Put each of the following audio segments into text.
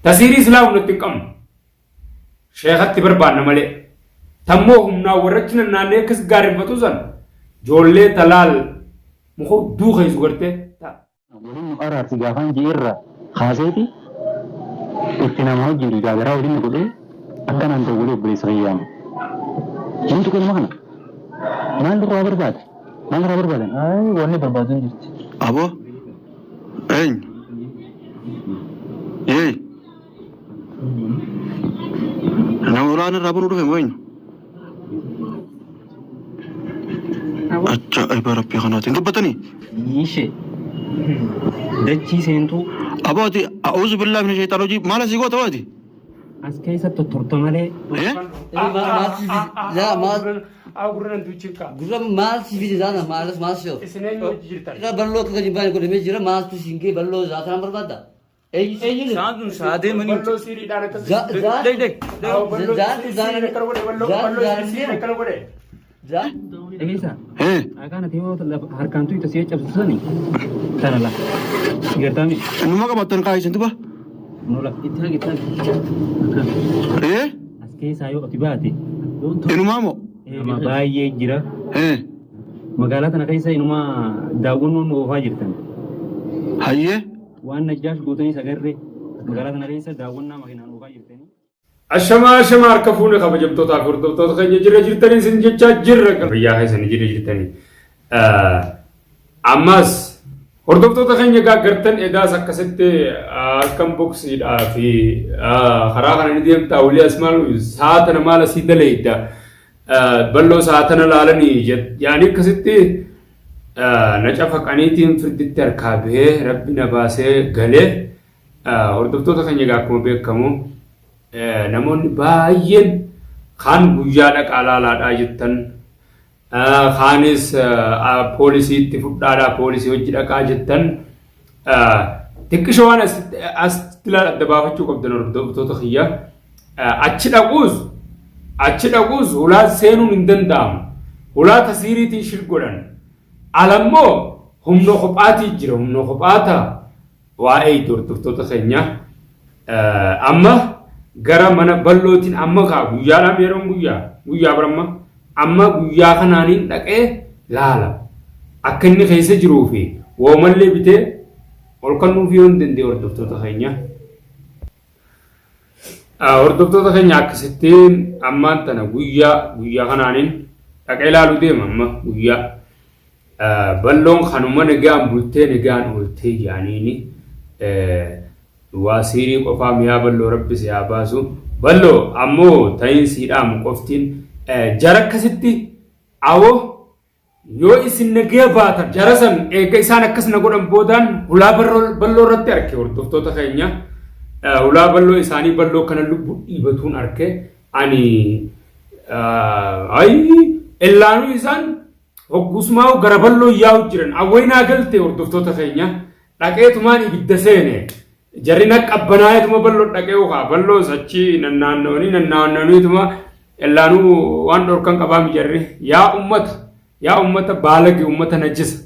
Tasiirii silaa humna itti hin qabnu. Sheekatti barbaanna malee. Tammoo humnaan warra achi nannaannee akkas gaarreeffatu san ijoollee talaal muka udduu keessu gartee. Waliin nu araarsi gaafaan ji'e irraa kaaseeti itti nama wajjin duudaa garaa waliin nu godhee akkanaan dawwalee obboleessa kiyya yaame. Namni tuqee nama kana maal irraa barbaada? Maal irraa barbaadan? Ay, wanni barbaadu hin jirti. Aboo eenyu? Yee nama olaanaa irraa banuu dhufe moo eenyu? Ajaa'iba rabbii kanaatiin dubbatanii. Ishee dachii seentuu Aboo ati a'uuzu billaahi mina shayxaan hojii maal asii goota waati? as keessa tottorta malee Eh? Maal si fide? Laa maal Gurra nan duuchiin kaa. gurra maal si fide zaana maalas maal si Isin eenyu hojii jirtan? Irra bal'oo akka gadi hin baane godhamee jira maaltu siin gee bal'oo zaatanaan barbaadda? Eenyu eenyu Isaan sun saa deemanii. Balloo siiriidhaan akkas. Za- za- Dai dai. Balloo Zaatu siiriin akkana godhe balloo zaatu balloo zaana siiriin akkana godhe. Zaa dhageessaa Eh? Akaan ati yoo lafa harkaan tuyta si cabsu sani tana la gartaami Numa qabattan kaayisin duba. nu la itti hagi itti hagi akkaan Eh? as keessaa yoo ati baate Inumaa moo? nama baay'ee jira Eh? magaalaa tana keessa inuma daawwannoon nu oofaa jirtan Hayyee? waan najjaash gootanii sagarree magaalaa tana keessa daawwannaa makiinaan oofaa jirtanii. Ashamaa ashamaa harka fuune kabajamtootaa fi hordoftoota keenya jirra jirtanii isin jechaa jirra. Fayyaa keessanii jirra jirtanii. Ammas hordoftoota keenya gaaggartan edaas akkasitti halkan boksiidhaa fi karaa kana ni deemtaa walii as maal saatana maal asii daleeyda balloo saatana laalanii yaanii akkasitti na cafaqaniitiin firditti harkaa bahee rabbi na baasee galee. Hordoftoota keenya egaa akkuma beekamu namoonni baay'een kaan guyyaa dhaqaa laalaadhaa jettan kaanis poolisiitti fudhaadhaa poolisii hojii dhaqaa jettan xiqqisho waan asitti laal adda baafachuu qabdan hordoftoota kiyya achi dhaquus achi dhaquus hulaa seenuun hin danda'amu hulaa tasiiriitiin shir godhan alammoo humna kophaatii jira humna kophaata Waa'ee hordoftoota keenya amma gara mana ballootiin amma kaa guyyaadhaan yeroon guyyaa guyyaa baramma amma guyyaa kanaaniin dhaqee laala akka inni keessa jiruu fi woomallee bitee ol kannuuf yoo hin danda'e hordoftoota keenya. Hordoftoota keenya akkasittiin ammaan tana guyyaa guyyaa kanaaniin dhaqee laaluu deema amma guyyaa. Balloon kanuma nagaan bultee nagaan ooltee jaaniini waa siirii qofaa miyaa balloo rabbi si haa baasu. Balloo ammoo ta'iin sii dhaamu qoftiin jara akkasitti awoo yoo isin nagaya baatan jara san eega isaan akkas na godhan boodaan hulaa balloo irratti arke hordoftoota keenya hulaa balloo isaanii balloo kana lubbuu dhiibatuun arke ani ayi illaanuu isaan Hoggusumaa gara balloo yaa'u jiran awwaynaa galte hordoftoota keenya dhaqeetumaan ibidda seene jarri na qabbanaa'eetuma balloo dhaqee ukaa balloos achi nannaanna'anii nannaanna'aniituma illaanuu waan dhorkan qabaami jarri yaa ummata yaa ummata baalage ummata najisa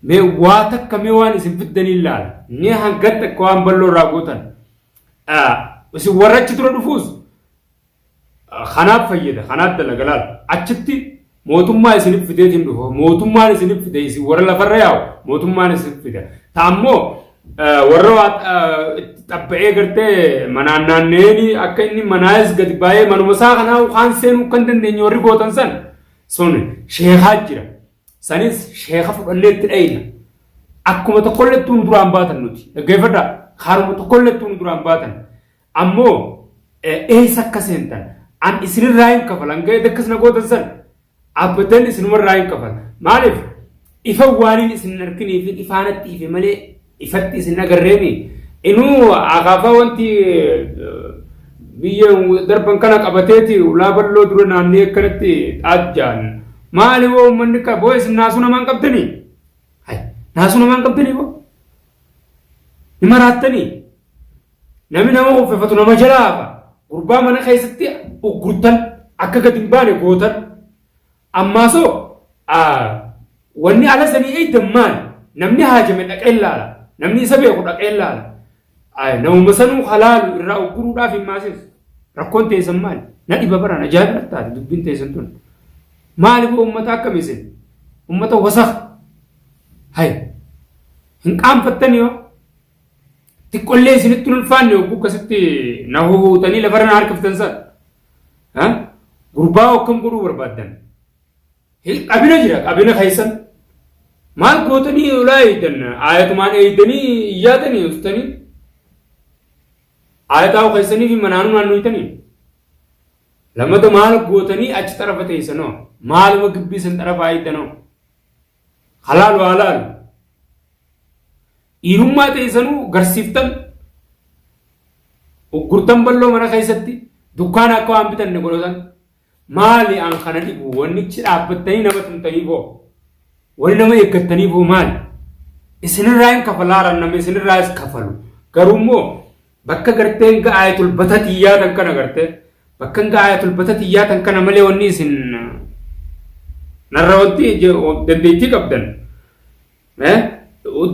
mee waa takka mee waan isin fiddanii ilaala mee hanga takka waan balloo irraa gootan isin warra achi dura dhufuus Kanaaf fayyada, kanaaf dalaga laal. Achitti mootummaa isinif fideetiin dhufa. Mootummaan isinif fide isin warra lafarra yaa'u mootummaan isinif fida. Ta ammoo warra waa itti xabba'ee gartee manaan naanna'ee akka inni manaayis gadi baay'ee manuma isaa kanaa kaan seenuu kan dandeenye warri gootan san sun sheekaa jira. Sanis sheeka fudhannee itti dhayina. Akkuma tokkollettuu nu duraan baatan nuti. Dhaggeeffadhaa. Karuma tokkollettuu nu duraan baatan. Ammoo eessa akka seentan an isinirraa hin kafala hanga akkas na gootan san abbadan isinumarraa hin kafala. Maaliif ifa waaniin isin hin arginii fi ifaanatti ife malee ifatti isin agarreemi. Inuu akaafaa wanti biyya darban kana qabateeti ulaa bal'oo dura naannee akkanatti xaajjaan. Maali woo uummanni qaboo isin naasuu namaan qabdanii? Naasuu namaan qabdanii boo? Ni maraattanii? Namni nama uffifatu nama jalaa hafa. Gurbaa mana keessatti uggurtan akka gadi hin baane gootan. Ammaasoo wanni ala sanii eegdan maali? Namni haajame dhaqee ilaala. Namni isa beeku dhaqee ilaala. Namuma sanuu halaalu irraa ugguruudhaaf hin maasis. Rakkoon teessan maali? Na dhiba baraan ajaa'iba taate dubbiin teessan tun. Maali boo uummata akkam isin? Uummata wasakh. Hay. Hin qaanfattanii yoo? Xiqqollee isinitti hin ulfaanne yogguu akkasitti na huhuutanii lafarra na harkiftan san. Gurbaa akkam godhuu barbaaddan? Qabina jira qabina keessan. Maal gootanii ulaa eeydan aayatumaan eeydanii iyyaatanii ustanii aayataa keessanii fi manaanuu naannoytanii. Lammata maal gootanii achi xarafa teessanoo maaluma gibbii san xarafaa eeydanoo. Halaalu halaalu. Dhiirummaa teessanuu garsiiftan uggurtan balloo mana keessatti dukkaana akka waan bitanne godhatan. Maali an kana dhibu wannichi dhaabbattanii nama tumtaniif hoo? Wani nama eeggattaniif hoo maali? Isinirraa hin kafalaaran nama isinirraas kafalu. Garuu immoo bakka gartee hanga aayatul batatii yaatan kana gartee bakka hanga aayatul batatii yaatan kana malee wanni isin narra wanti dandeettii qabdan.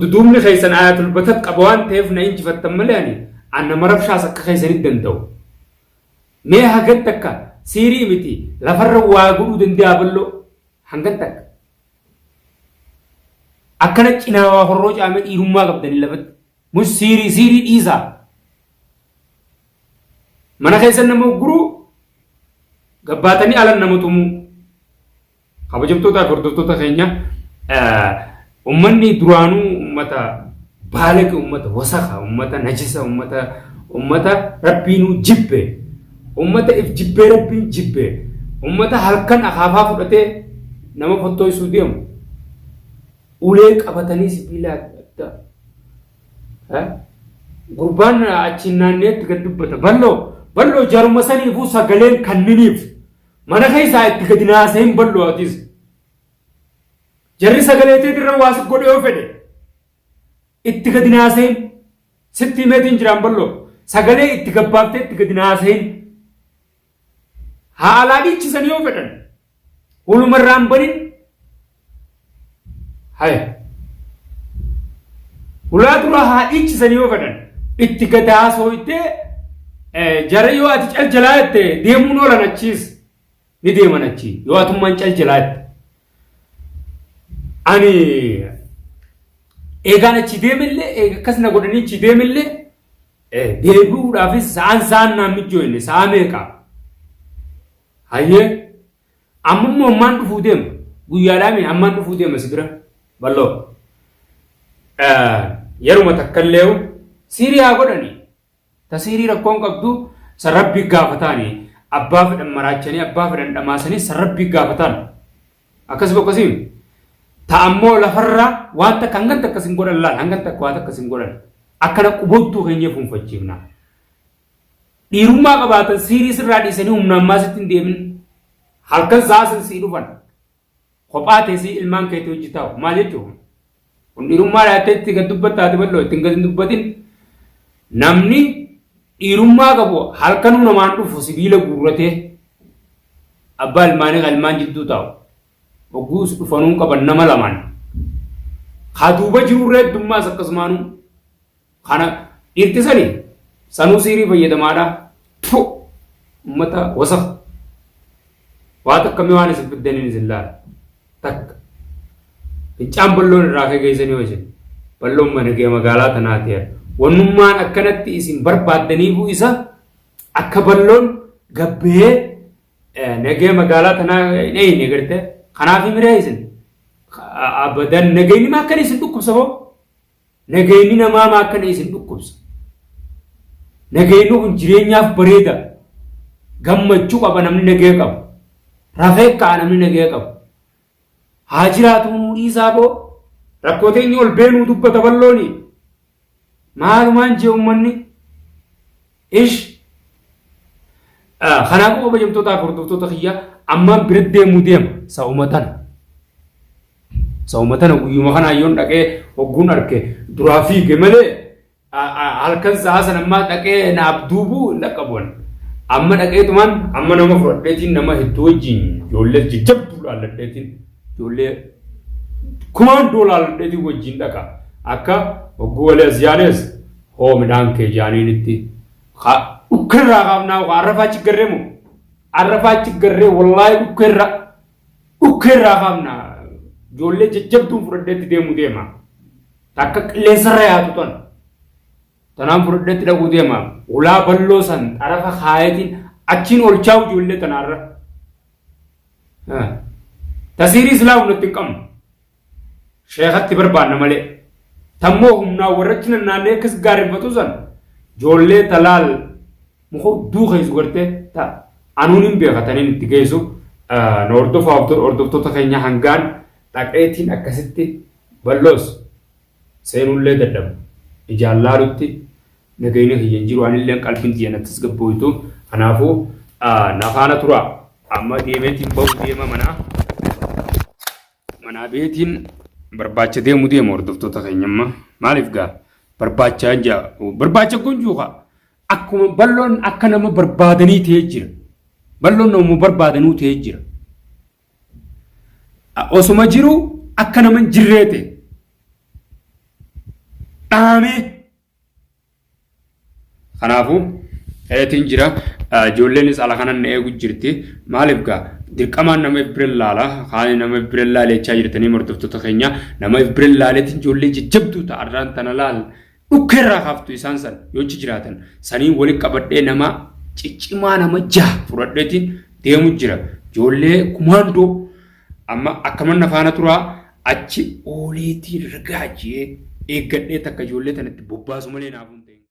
Duduubni keessan aayatul batat qaba waan ta'eef na injifattan malee ani an nama rabshaas akka keessanitti danda'u. Mee hagan takka siirii miti lafarra waa godhuu danda'a balloo hangan takka. Akkana cinaa waa horroo caamee dhiirummaa qabdanii lafatti. Mus siirii siirii dhiisaa. Mana keessan nama ugguruu gabbaatanii alan nama tumuu. Kabajamtootaa fi hordoftoota keenya ummanni duraanuu ummata baalage, ummata wasaka, ummata najisa, ummata ummata rabbiinuu jibbe, ummata if jibbee rabbiin jibbe, ummata halkan akaafaa fudhatee nama fottoysuu deemu ulee qabatanii sibiila adda addaa gurbaan achiin naanneetti gad dubbata balloo balloo jaruma saniifuu sagaleen kanniniif Mana keessaa itti gadi naasa'in bal'oo atis. Jarri sagalee teetirra waa si godhe yoo fedhe itti gadi naasa'in. Sitti himeetiin jiraan bal'oo. Sagalee itti gabbaaftee itti gadi naasa'in. Haa alaa dhiichisan yoo fedhan. Hulumarraan banin. Haya. Hulaa duraa haa dhiichisan yoo fedhan. Itti gad haasooytee jara yoo ati cal jalaa jette deemuun oolan achiis ni deeman achii yoo atummaan cal jalaa jette. Ani eegaan achi deemellee eega akkas na godhanii achi deemellee deebi'uudhaafis sa'aan sa'aan naan mijjooyne sa'a meeqa. Hayyee Amma immoo ammaan dhufuu deema. Guyyaadhaa mee ammaan dhufuu deema si bira. Balloo. Yeruma takka illee siirii haa godhani. Ta siirii rakkoon qabdu san rabbii gaafataani. Abbaa fedhan maraachanii abbaa fedhan dhamaasanii san rabbii gaafataan. Akkas boqqosiin. Ta ammoo lafarraa waan takka hangan takka sin godhan laal hangan takka waa takka sin godhan. Akkana qubottuu keenya fuunfachiifna. Dhiirummaa qabaatan siirii sirraa dhiisanii humna ammaa sitti hin deemin. Halkan sa'a san sii dhufan. Kophaa teessii ilmaan keetii hojii taa'u. Maal jechuun? Kun dhiirummaa dhaattee itti gad dubbatta ati bal'oo ittiin gad hin dubbatin. Namni dhiirummaa qabu halkanuu namaan dhufu sibiila guurratee abbaa ilmaanii kan ilmaan jidduu taa'u. Hogguus dhufanuu qaban nama lamaan. Haa duuba jirurree heddummaas akkasumaanuu. Kana dhiirti sani sanuu siirii fayyadamaadha. Fu ummata wasaf. Waa takka mee waan isin fiddaniin isin laala. Takka. Fincaan balloon irraa kee geessanii yoo isin. Balloon mana kee magaalaa tanaa ta'e. Wannummaan akkanatti isin barbaaddaniifuu isa akka balloon gabbee nagee magaalaa tanaa hin eeyne gartee. Kanaaf miree isin. Abadan nageenyi maa akkana isin dhukkubsa boo. Nageenyi namaa maa akkana isin dhukkubsa? Nageenyi kun jireenyaaf bareeda. Gammachuu qaba namni nagee qabu. Rafee ka'a namni nagee qabu. Haa jiraatu nuu dhiisaa boo. Rakkoo teenya ol beenuu dubbata ballooni. Maalumaan jee uummanni. Ish. Kanaafuu kabajamtootaa fi hordoftoota kiyya ammaan bira deemuu deema sa'uma tana. Sa'uma tana guyyuma kana yoon dhaqee hogguun arke duraa fiige malee halkan sa'a sana ammaa dhaqee naaf duubuu hin dhaqqabuun. Amma dhaqeetumaan amma nama fudhadheetiin nama hedduu wajjin ijoollee jajjabduu laalladheetiin ijoollee kumaandoo laalladheetiin wajjin dhaqa. Akka hogguu walii as yaanes Hoo midhaan kee jaaniinitti dhukkeerraa kaafnaa waa arrafaa chiggarree moo arrafaa chiggarree wallaahi dhukkeerraa dhukkeerraa kaafnaa ijoollee jajjabduun fudhadheetti deemu deema. Takka qilleensarra yaatu tan. Tanaan fudhadheetti dhaquu deema. Ulaa balloo san xarafa kaayetiin achiin olchaa'u ijoollee tanaarra. Tasiirii silaa humnatti hin qabnu. Sheekatti barbaanna malee. Tammoo humnaan warra achi nannaannee akkas gaarreeffatu san ijoollee talaal muka udduu keessu gartee ta anuun hin beekataniin itti geessu na hordofaa hordoftoota keenya hangaan dhaqeetiin akkasitti bal'oos seenullee dadhabu ijaan laalutti nagayni kiyya hin jiru anilleen qalbiin tiyya na tasgabbooytu kanaafuu na faana turaa amma deemeetiin bahu deema manaa. Manaa beetiin barbaacha deemu deema hordoftoota keenya amma maaliif gaa barbaachaa hin jaa barbaacha gonjuu kaa akkuma balloon akka nama barbaadanii ta'ee jira balloon nama barbaadanuu ta'ee jira osuma jiru akka nama hin jirree ta'e dhaamee Kanaafuu eetiin jira. Ijoolleenis ala kanan na eegu jirti. Maaliif gaa dirqamaan nama if bira laala. Kaani nama if bira laaleechaa jirtanii hordoftoota keenya. Nama if bira laaleetiin ijoollee jajjabduu ta'a arraan tana laal. Dhukkeerraa kaaftu isaan san yoo achi jiraatan. Saniin wali qabadhee nama ciccimaa nama jaha fudhadheetiin deemu jira. Ijoollee kumaandoo amma akkaman na faana turaa achi ooleetiin ragaa jee eeggadhee takka ijoollee tanatti bobbaasu malee naaf.